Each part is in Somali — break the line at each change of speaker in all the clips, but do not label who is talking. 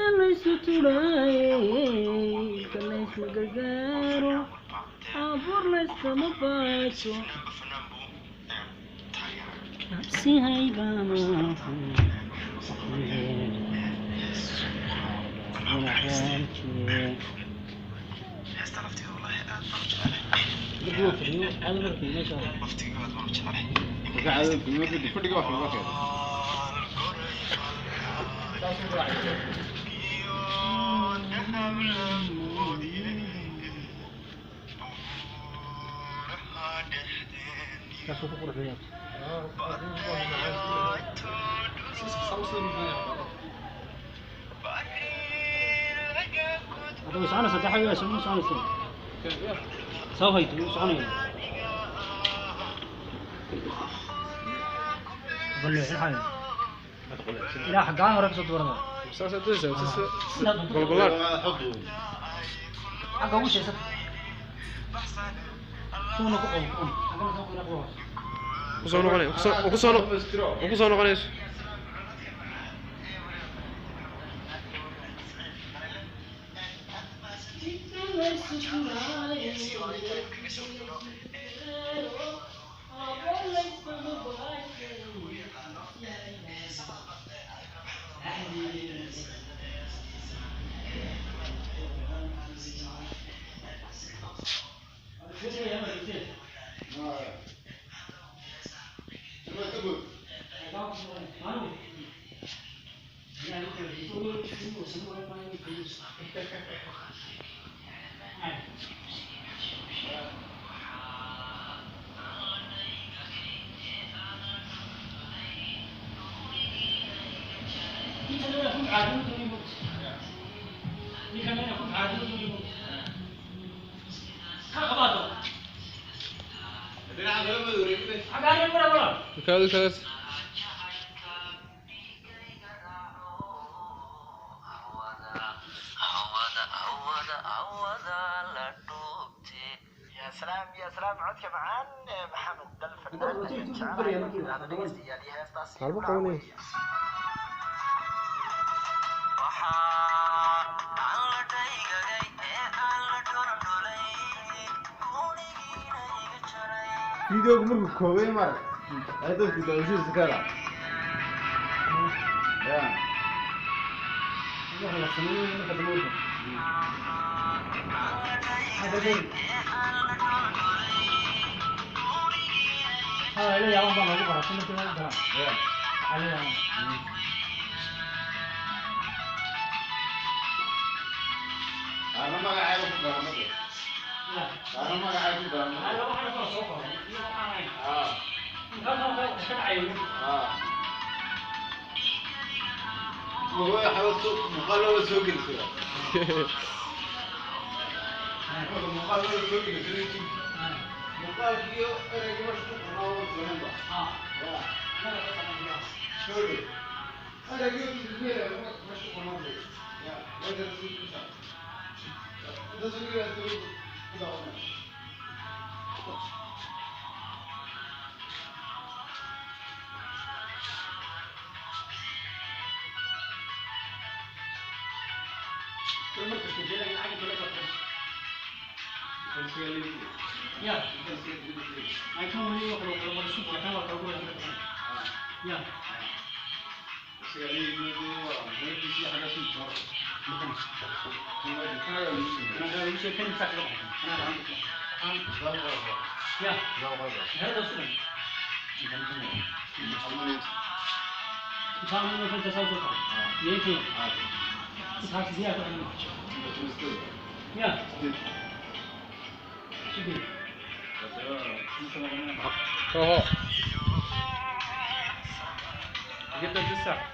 Inta laysu turaaye, inta laysma gargaaro, abuur layskama baajo. لا حقها هورك soo dooranaa. Xagga ugu sheesata. Suuna ku qabo. Xaggana soo qabo.
Kusoo noqonayso.
Videogu markuu koobay mar ay dadku daawashadiisa ka helaan. Ya. Ana magacayga ku garan marka. Ana magacayga ku garan marka. Muuqaal loola soo gelisay. Muuqaal loola soo gelisay YouTube. Muuqaalkiyo ereyga marka ku qornaa waa fiican ba. Ya. Soo dhow. Ereyga meesha ku qornaa bay. Ya. Meesha soo gelisay. Inta soo gelisay ku daawanaya.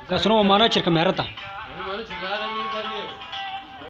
Kaasuna waa managerka meherada.